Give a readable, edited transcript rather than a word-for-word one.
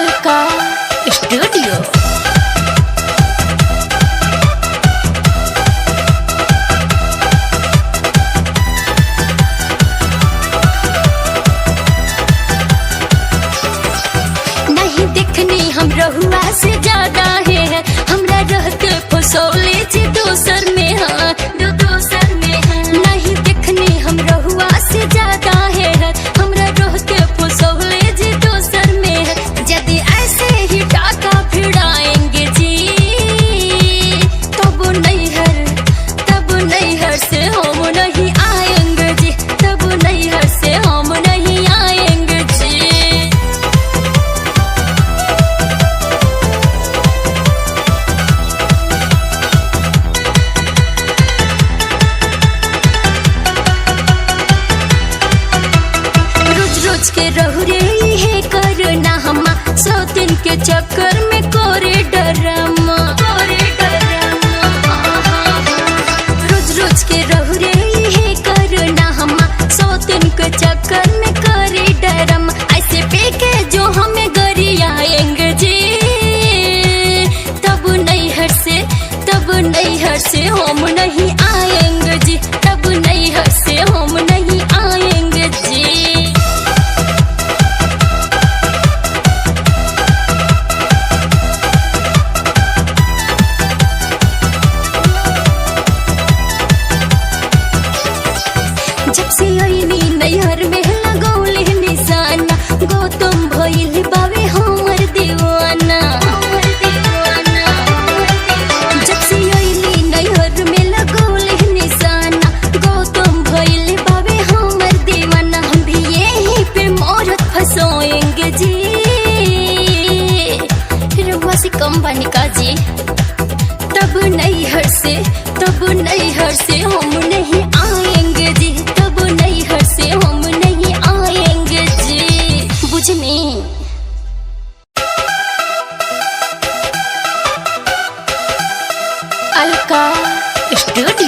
Alka studio. नहीं देखनी हम रहुआ से ज्यादा है, हमरा रहते फसौले जी दोसर में, हाँ दो दोसर में हाँ। नहीं देखनी हम रहुआ से ज्यादा है, हमरा रहते फसौले जी दोसर में है। यदि ऐसे ही टाका भिड़ाएंगे जी तब नैहर, तब नैहर से हम नहीं आएंगे जी, तब नैहर से हम नहीं आएंगे जी। रोज रोज के रहु रे हे करना हमा, 100 दिन के चक्कर में कोरे डरामा, कोरे डरामा। रोज रोज के रहु रे हे करना हमा, 100 दिन के चक्कर में करे डरामा। ऐसे पे के जो हमें गरियाएंगे जी, तब नैहर से, तब नैहर से हम नहीं आएंगे जी, तब नैहर से हम नहीं आएंगे जी। जब से अइनी नैहर में लगौले निशाना, गौतम भइल बावे हमर दीवाना, हमर दीवाना। जब से अइनी नैहर में लगौले निशाना, गौतम भइल बावे हमर दीवाना। हम भी यही पे मोरत फसोएंगे जी, रउआ से कम बानी का जी। तब नैहर से, तब नैहर से हम नहीं आएंगे जी, तब नैहर से हम नहीं आएंगे जी, बुझनी। अलका स्टूडियो।